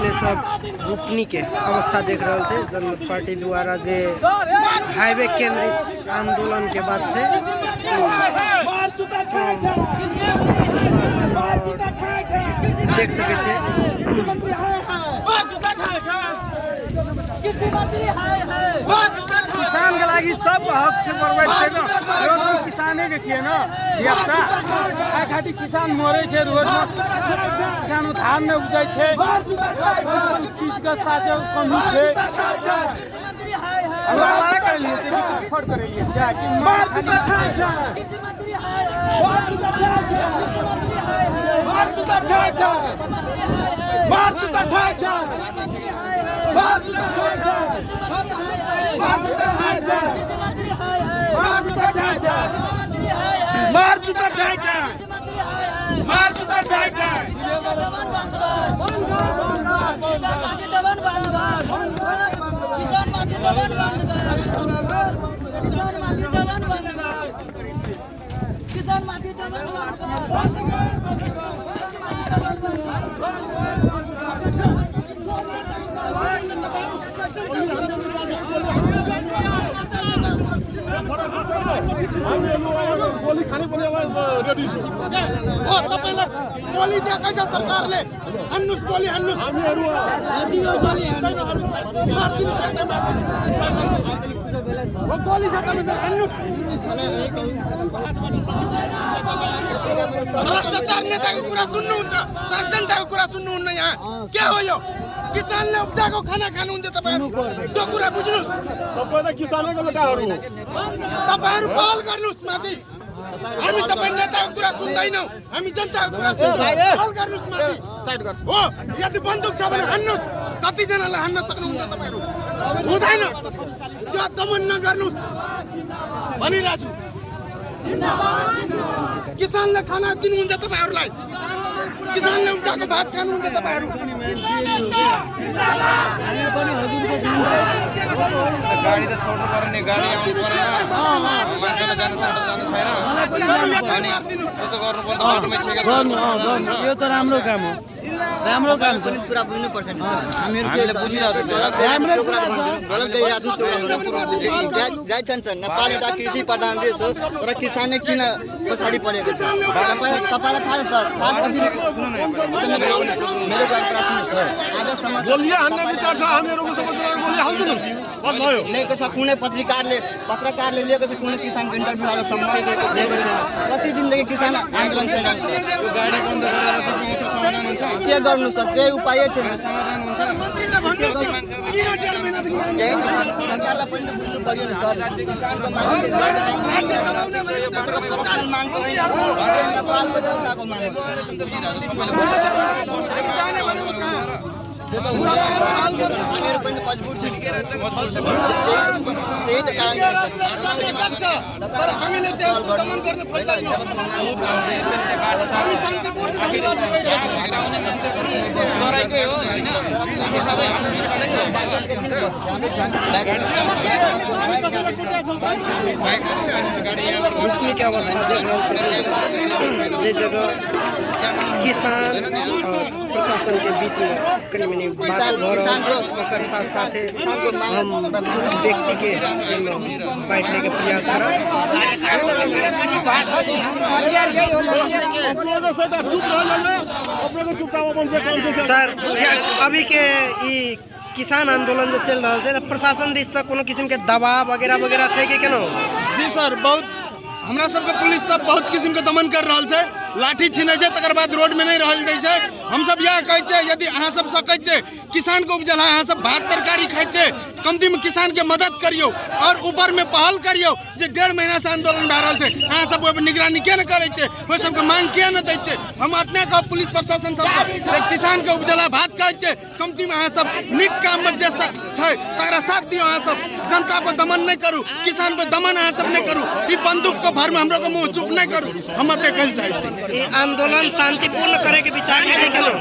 अपने सब रोपनी के अवस्था देख रहल छै। जनमत पार्टी द्वारा जे हाईवे केंद्रित आंदोलन के बाद से देख सके छै। किसान के लागि सब हक छै, प्रोवाइड छै न। यो सब किसाने के छियै न धियापुता, एहि खातिर किसान मरै छै रोडमे, किसान धान नहि उपजै छै, कोन चीजके साथे कमी छै। हमरा बड़ा करेलियै छै कि फट करेलियै छै कि मार खाली। मार जुता ठाई ठाई, मार जुता ठाई ठाई। किसान माथि दमन बन्द गर। गोली खाने पनि अब रेडी छु। हो, तपाईँलाई गोली दिएकै छ सरकारले, हान्नुहोस् गोली हान्नुहोस्। हामीहरू मारिदिनुहोस्, एकदम मारिदिनुहोस्। हो, गोली छ तपाईँसँग, हान्नुहोस्। भ्रष्टाचार नेताको कुरा सुन्नुहुन्छ तर जनताको कुरा सुन्नुहुन्न। यहाँ के हो यो? किसानले उब्जाएको खाना खानुहुन्छ तपाईँहरू, त्यो कुरा बुझ्नुहोस्। सबै त किसानैको बेटाहरू हो। तपाईँहरू पहल गर्नुहोस् माथि। हामी तपाईँ नेताको कुरा सुन्दैनौँ, हामी जनताको कुरा सुन्छौँ। पहल गर्नुहोस् माथि। हो, यदि बन्दुक छ भने हान्नुहोस्। कतिजनालाई हान्न सक्नुहुन्छ तपाईँहरू? हुँदैन। त्यो दमन नगर्नुहोस् भनिरहेको छु। किसानले खाना दिनुहुन्छ तपाईँहरूलाई, किसानले उब्जाएको भात खानुहुन्छ तपाईँहरू। गाडी त छोड्नु पर्यो नि, गाडी आउनु परेन, मान्छेलाई जानु टाढो जानु छैन, अनि त्यो त गर्नु पर्छ, बाटोमै छेकेर गर्नु गर्नु, यो त राम्रो काम हो, राम्रो काम छ। कुरा बुझ्नुपर्छ नि सर, हामीले बुझिरहेको छौँ। राम्रो कुरा छ। गलत गइरहेको छु। जायज छ नि सर, नेपाल एउटा कृषि प्रधान देश हो, तर किसानै किन पछाडि परेको छ? तपाईँलाई थाहा छ सर, सात अतिरिक्त मेरो कुरा सुन्नु सर, आजसम्म गोली हान्ने विचार छ हामीहरूको, सबैजना गोली हालिदिनुहोस्, बस भयो। लिएको छ कुनै पत्रकारले लिएको छ कुनै किसानको इन्टरभ्यू आजसम्म लिएको छैन। कति दिनदेखि किसान आन्दोलन चलिरहेको छ। गाडी बन्द गरेर चाहिँ पाउँछ समाधान हुन्छ? के गर्नु सर, केही उपाय छैन। समाधान हुन्छ। मन्त्रीलाई भन्नुहोस् न, किन 1.5 महिनादेखि सरकारलाई पनि त बुझ्नु पर्यो नि सर, किसानको माग राज्य चलाउने भनेको किसान माग त होइन, नेपालको जनताको माग हो। जाने भनेको कहाँ? त्यो त हुँदैन। हामीहरू पनि मजबुर छौँ, त्यही त कारण। गर्न सक्छ तर हामीले त्यस्तो दमन गर्न खोज्दैनौँ। हामी शान्तिपूर्ण ढङ्गमा गइरहेको छौँ। रोपनी के अवस्था देख रहल छै जे जगह किसान और प्रशासन के बीच में कनी मनी बात भऽ रहल छै। ओकर साथ साथे हम कुछ व्यक्ति के एहिमे बाँटने के प्रयास करब। अपने के चुप रह जाइए, अपने के चुपचाप अपन जे काम छै। सर, अभी के ई किसान आंदोलन जे चलि रहल छै, तऽ प्रशासन दिस से कोनो किस्म के दबाव वगैरह वगैरह छै कि केना? जी सर, बहुत हमरा सबके पुलिस सब बहुत किस्म के दमन कर रहल छै, लाठी छीनै छै, तकर बाद रोड में नहीं रहल दै छै। हमसब इएह कहै छियै, यदि अहाँ सब सकै छियै किसान के उपजल अहाँ सब भात तरकारी खाइ छियै, कमती में किसान के मदद करियौ और ऊपर में पहल करियौ। जे 1.5 महीना से आंदोलन भए रहल छै, अहाँ सब ओहि पर निगरानी किया नहि करै छियै? ओहि सबके मांग किया नहि दै छियै? हम अपने कहब पुलिस प्रशासन सबसँ, किसान के उपजला भात खाइ छियै, कमती में अहाँ सब नीक काम में जे छै तकरा साथ दियौ। अहाँ सब जनता पर दमन नहि करू, किसान पर दमन अहाँ सब नहि करू। ई बंदूक के भर में हमरो के मुँह चुप नहि करू, हम एते कहै चाहै छी। ई आंदोलन शांतिपूर्ण करे के विचार छै केना?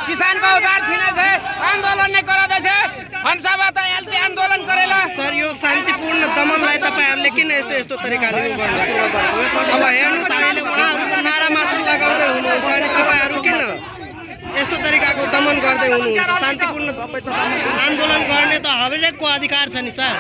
किसान के औजार छीने छै, आंदोलन नहीं करा दै छै। हम सब एतऽ आयल छी आंदोलन करै ला। सर, यो शान्तिपूर्ण दमनलाई तपाईँहरूले किन यस्तो यस्तो तरिकाले उयो गर्नु? अब हेर्नु त, अहिले उहाँहरू त नारा मात्र लगाउँदै हुनुहुन्छ, अनि तपाईँहरू किन यस्तो तरिकाको दमन गर्दै हुनुहुन्छ? शान्तिपूर्ण आन्दोलन गर्ने त हरेकको अधिकार छ नि सर।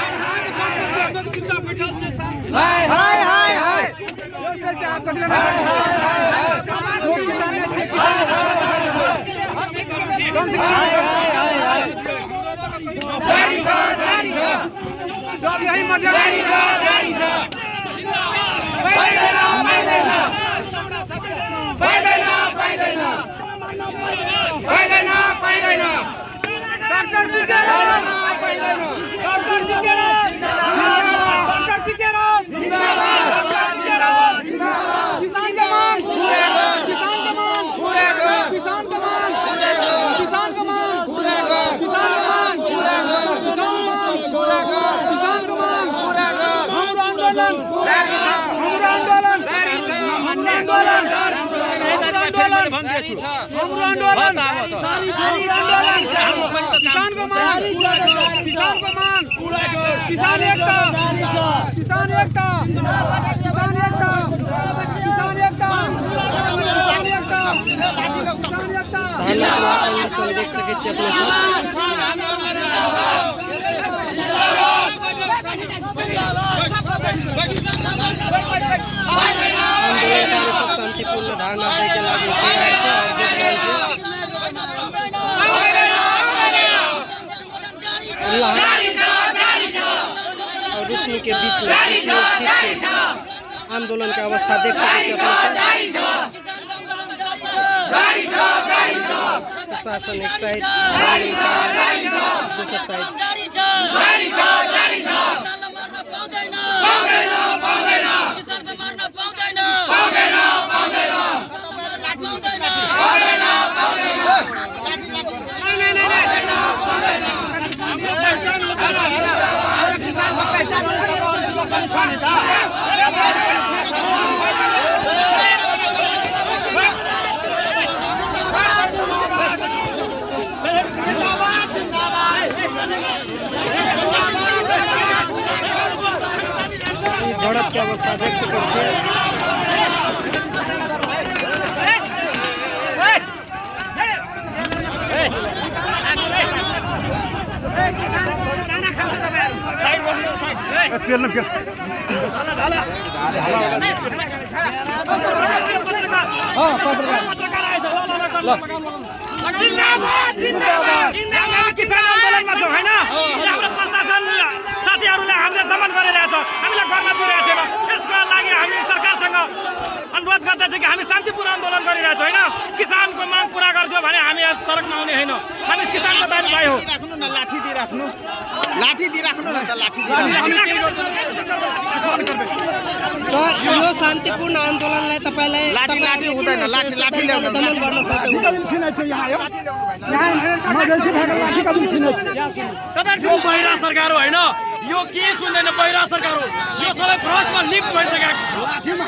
धन्यवाद। देख सकै छी अपने सब। आन्दोलनकारी सब शान्तिपूर्ण धारणा दैके लागि तयार छ और देख रहल छी। और रुपनी के बीच में स्थित आंदोलन के अवस्था देख सकै छी अपने सब। प्रशासन एक साइड, दोसर साइड। झड़प के अवस्था देख सकै छियै। किसान आन्दोलनमा छौँ होइन, हाम्रो प्रशासन साथीहरूले हामीले दमन गरिरहेछ, हामीलाई गर्न दिइरहेको छैन। यसको लागि हामी सरकारसँग अनुरोध गर्दछौँ कि हामी शान्तिपूर्ण आन्दोलन गरिरहेछौँ होइन, किसानको माग पुरा गरिदियो भने हामी यस सडकमा आउने होइन, हामी किसानको दाजुभाइ हो। लाठी दिइराख्नु, लाठी दिइराख्नु न त, लाठी। सर, यो शान्तिपूर्ण आन्दोलनलाई तपाईँलाई लाठी लाठी हुँदैन, लाठी लाठी दमन गर्न यो बहिरा सरकार हो होइन, यो के सुन्दैन बहिरा सरकार हो, यो सबै भ्रष्टमा लिप्त भइसकेको छ।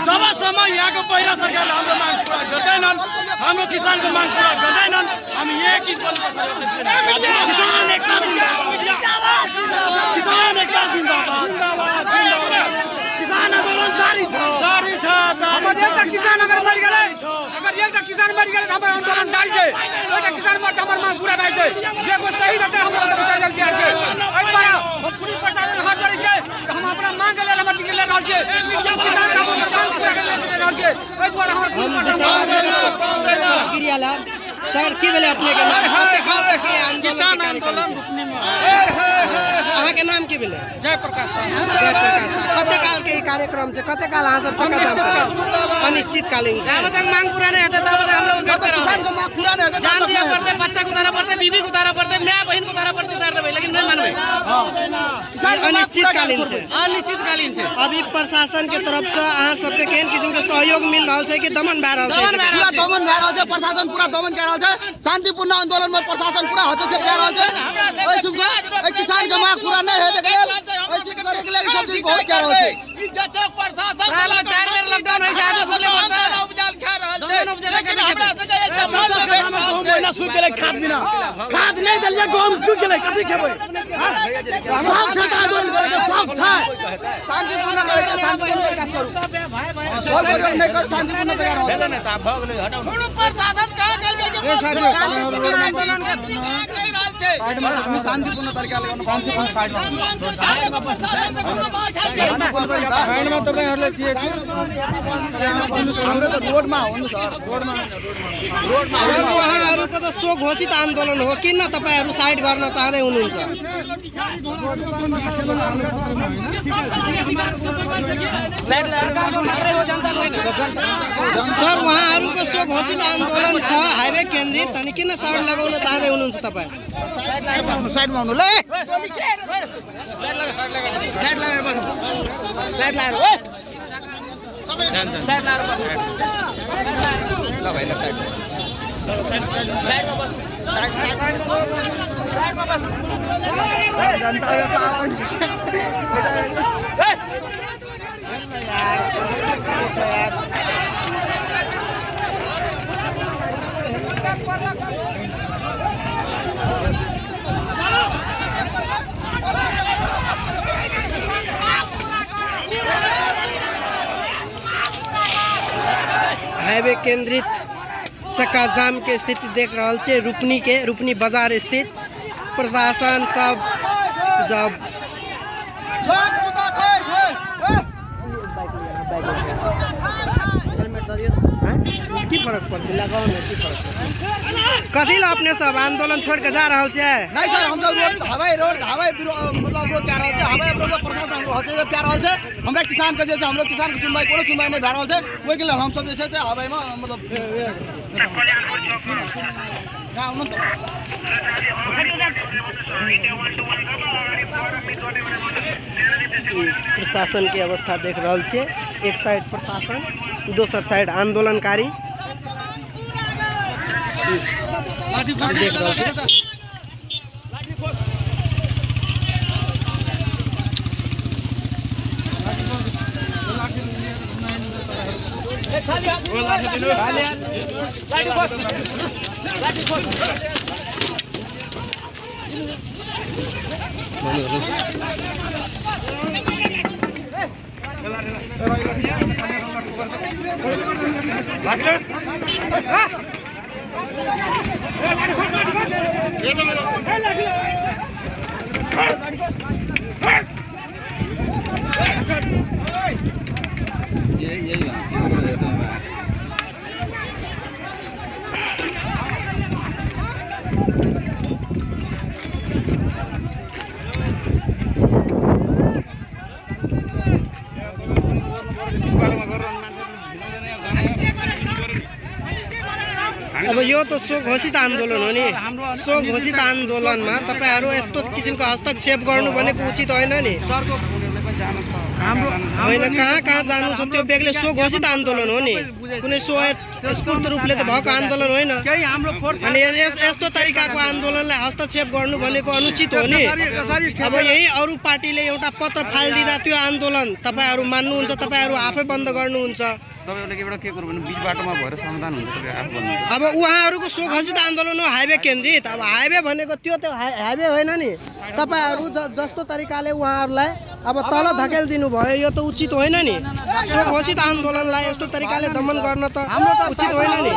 जबसम्म यहाँको बहिरा सरकारले हाम्रो माग पुरा गर्दैनन्, हाम्रो किसानको माग पुरा गर्दैनन्, हामी एक इन्च पनि पछाडि हट्ने छैनौँ। किसान एकता जिन्दाबाद, किसान एकता जिन्दाबाद, किसान आन्दोलन जारी छ, जारी छ, जारी छ। एउटा किसान अगर मरि गेलै, अगर एउटा किसान मरि गेलै त हाम्रो आन्दोलन जारी छै। एउटा किसान मर हमर माग पूरा भए जेतै, जे कोइ शहीद हेतै हमरा आन्दोलन जारी छै। एहि दुआरे हम पुलिस प्रशासन हाथ जोड़ै छियै, हम अपना मांग के लेल हम अथी ले रहल छियै, किसान के हम मांग पूरा के लेल रहल छियै। एहि दुआरे हमर पुलिस प्रशासन। सर, की भेलै अपने के नाम? किसान आन्दोलन रुपनी में। अहाँ के नाम की भेलै? जयप्रकाश। जयप्रकाश। कते काल के ई कार्यक्रम छै? कते काल अहाँ सब चक्का जाम? अनिश्चितकालीन। जब तक मांग पूरा नहीं होता तब तक हम लोग करते रहो। किसान को मांग पूरा नहीं होता, जान दिया पड़ते, बच्चा को उतारा पड़ते, बीवी को उतारा पड़ते, मैं बहन को उतारा पड़ते, उतार देबै, लेकिन नहीं मानबै। अनिश्चितकालीन छै, अनिश्चितकालीन छै। अभी प्रशासन के तरफ से अहाँ सबके केहन किसिम के सहयोग मिल रहल छै कि दमन भए रहल छै? पूरा दमन भए रहल छै, प्रशासन पूरा दमन कए रहल छै। शान्तिपूर्ण आन्दोलन में प्रशासन पूरा हस्तक्षेप कए रहल छै। एहि चीज के किसान के मांग पूरा नहीं हेतै के लेल, एहि चीज करे के लेल सब चीज बहुत कए रहल छै। साला 4 बेर लॉकडाउन होइ छै, आदमी सब उपजाल खा रहल छै, लेकिन हमरा सबके एकटा माल नहि भेट रहल छै। बच्चा सुखि गेलै खाद बिना। खाद नहि देलियै, गहूम सुखि गेलै, कथी खेबै? सब छै तऽ आन्दोलन करैके सब छै। शान्तिपूर्ण करै छै, शान्तिपूर्ण तरीका से करू। सब परिवार नहि करू, शान्तिपूर्ण तरीका रहू। कोनो प्रशासन कहाँ गेल कि शान्तिपूर्ण आंदोलन के कहाँ कहि रहल छै? शान्तिपूर्ण तरीका लगाउनु, शान्तिपूर्ण साइडमा। प्रशासन से कोनो बात है छै? साइडमा तपाईँहरूले दिए थियो। हाम्रो त रोडमा हो नि सर, रोडमा। सर, उहाँहरूको त स्वघोषित आन्दोलन हो, किन तपाईँहरू साइड गर्न चाहँदै हुनुहुन्छ? सर, उहाँहरूको स्वघोषित आन्दोलन छ हाइवे केन्द्रित, अनि किन साइड लगाउन चाहँदै हुनुहुन्छ तपाईँ? साइडमा आउनु ल, साइड लगाएर बस्नु, साइड लगाएर। ओए ल भाइ, ल साइड। हाईवे केंद्रित चक्का जाम के स्थिति देख रहल छियै। रुपनी के रुपनी बाजार स्थित प्रशासन सब जब की फरक पड़तै लगाउ ने, की फरक पड़तै? कथी ला अपने सब आंदोलन छोड़ के जा रहल छियै? नहीं सर, हम सब रोड हवाई, रोड हवाई मतलब अवरोध कए रहल छै। हवाई अवरोध प्रशासन हाम्रो हस्तक्षेप कए रहल छै। हमरा किसान के जे छै, हाम्रो किसान के सुनवाई कोनो सुनवाई नहि भए रहल छै। ओहिके लेल हमसब जे छै से हवाईमा मतलब कहाँ आउनु नि त। प्रशासन के अवस्था देख रहल छियै। एक साइड प्रशासन, दोसर साइड आंदोलनकारी देख रहल छियै। अब यो त स्वघोषित आन्दोलन हो नि। स्वघोषित आन्दोलनमा तपाईँहरू यस्तो किसिमको हस्तक्षेप गर्नु भनेको उचित होइन नि। होइन, कहाँ कहाँ जानु छ त्यो बेग्लै स्वघोषित आन्दोलन हो नि, कुनै स्वस्फूर्त रूपले त भएको आन्दोलन होइन। अनि यस्तो तरिकाको आन्दोलनलाई हस्तक्षेप गर्नु भनेको अनुचित हो नि। अब यही अरू पार्टीले एउटा पत्र फालिदिँदा त्यो आन्दोलन तपाईँहरू मान्नुहुन्छ, तपाईँहरू आफै बन्द गर्नुहुन्छ? तपाईँहरूले एउटा के कुरो भने बिच बाटोमा भएर समाधान हुन्छ, तपाईँ आफू भन्नुहुन्छ। अब उहाँहरूको स्वघोषित आन्दोलन हो हाइवे केन्द्रित। अब हाइवे भनेको त्यो त हाइवे होइन नि। तपाईँहरू जस्तो तरिकाले उहाँहरूलाई अब तल धकेलिदिनु भयो, यो त उचित होइन नि। स्वघोषित आन्दोलनलाई यस्तो तरिकाले दमन गर्न त उचित होइन नि।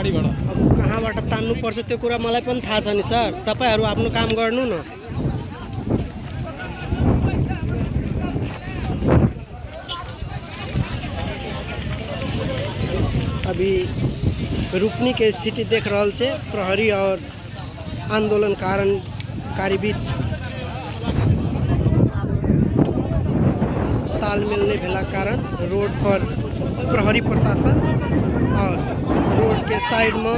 गाडीबाट। अब कहाँबाट तान्नुपर्छ त्यो कुरा मलाई पनि थाहा छ नि सर, तपाईँहरू आफ्नो काम गर्नु न। अभी रोपनी के स्थिति देख रहल छै, प्रहरी और आंदोलन कारी बीच तालमेल नहीं भेला कारण रोड पर प्रहरी प्रशासन और रोड के साइड में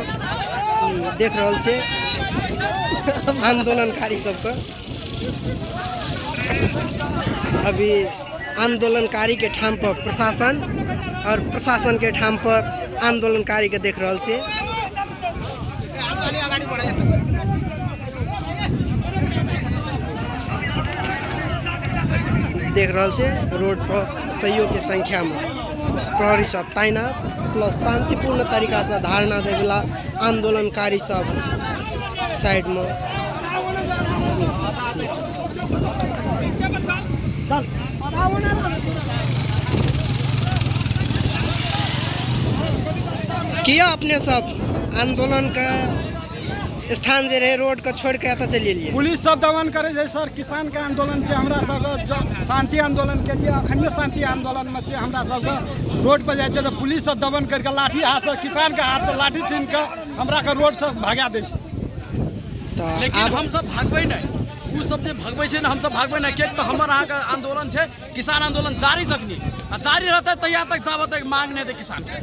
देख रहल छै आंदोलनकारी सबके। अभी आंदोलनकारी के ठाम पर प्रशासन और प्रशासन के ठाम पर आंदोलनकारी के देख रहल छै। देख रहल छै रोड पर सैयो के संख्या में प्रहरी सब तैनात, प्लस शांतिपूर्ण तरीका से धारणा देवला आंदोलनकारी सब साइड में। किया अपने सब आंदोलन का स्थान जे रहे रोड के छोड़ के एतऽ चलि एलियै? पुलिस सब दमन करे छै सर, किसान के आंदोलन छै, हमरा सबके शांति आंदोलन के लिए अखनियो शांति आंदोलन में छै। हमरा सबके रोड पर जाइ छै तऽ पुलिस सब दमन करके लाठी हाथ से, किसान के हाथ से लाठी छीन के हमरा के रोड से भगा दै छै। लेकिन हम सब भागबै नहि, उ सब जे भगबै छै ने हम सब भागबै नहि, किएक तऽ हमर अहाँके आंदोलन छै, किसान आंदोलन जारी छखनी आ जारी रहतै तहिया तक जाबत तक मांग नहि हेतै किसान के।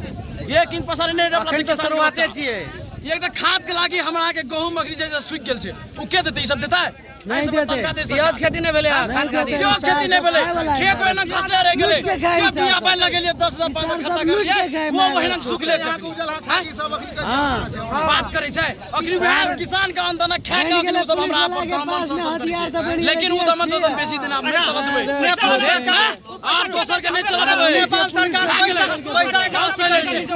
एक इंच पसारी नहि रोपला छै किसान शुरुआते छियै। एकटा खाद के लागि हमरा अहाँके गहूँम अखनी जे सुखि गेल छै ओ के देतै? ई सब देतै? नहीं देतै। प्याज खेती नहि भेलै, प्याज खेती नहि भेलै, खेत ओहिना खसले रहि गेलै। जे बिया पानि लगेलियै 10,000 5,000 खर्चा करलियै वो ओहिना सुखले छै। बात करै छै अखनी वएह किसान के आंदोलन खा के अखनी सब हमरा पर दमन शोषण करै छै, लेकिन ओ दमन शोषण बेसी दिन आब नहि चलत देबै नेपाल देशमे, आब दोसर के नहि चलत देबै। नेपाल सरकार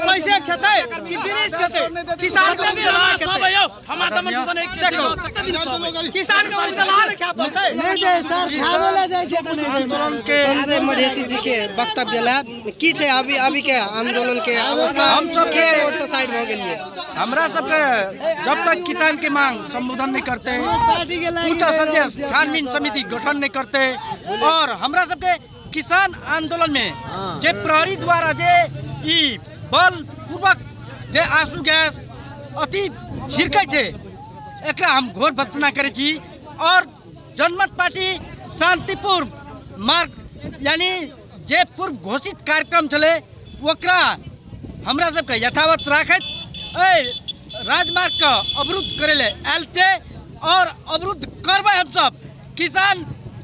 पैसा खेतै कि जिनिस खेतै? किसान के सब यौ हमरा दमन शोषण एक कते दिन सब किसान के संजय मधेसी जी के वक्तव्य ला की छै अभी अभी के आंदोलन के अवस्था? हम सब के रोड से साइड भ गेलियै। हमरा सबके जब तक किसान के मांग संबोधन नहीं करते, उच्च स्तरीय छानबीन समिति गठन नहीं करते, और हमरा सबके किसान आंदोलन में जे प्रहरी द्वारा जे ई बल पूर्वक जे आंसू गैस अति छिड़कै छै, एकरा हम घोर भर्त्सना करै छी। और जनमत पार्टी शांतिपूर्ण मार्ग यानी जे पूर्व घोषित कार्यक्रम छलै ओकरा हमरा सबके यथावत राखैत एहि राजमार्ग के अवरुद्ध करै लए आयल छै और अवरुद्ध करबै हमसब। किसान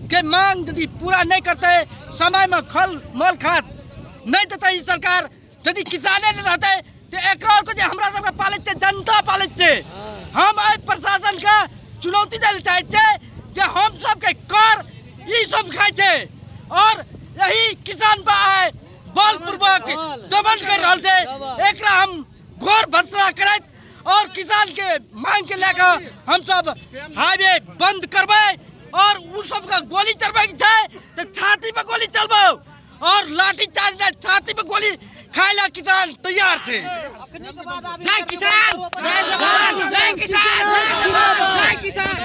के मांग यदि पूरा नहीं करते, समय में खल मल खाद नहीं देते ई सरकार, यदि किसाने नहीं रहते तो एकरा और जे हमरा सबके पालै छै जनता पालै छै। हम एहि प्रशासन के चुनौती दै लए चाहै छियै जे हम सबके कर ई सब खाइ छै और यही किसान पर आइ बलपूर्वक दमन कर रहल छै, एकरा हम घोर भर्त्सना करैत और किसान के मांग के लए हम सब हाईवे बंद करबै और उ सबके गोली चलबै के छै तऽ छाती पर गोली चलबौ और लाठी चार्ज नहि, छाती पर गोली खाय ला किसान तैयार छै। जय किसान, जय जवान, जय किसान, जय किसान।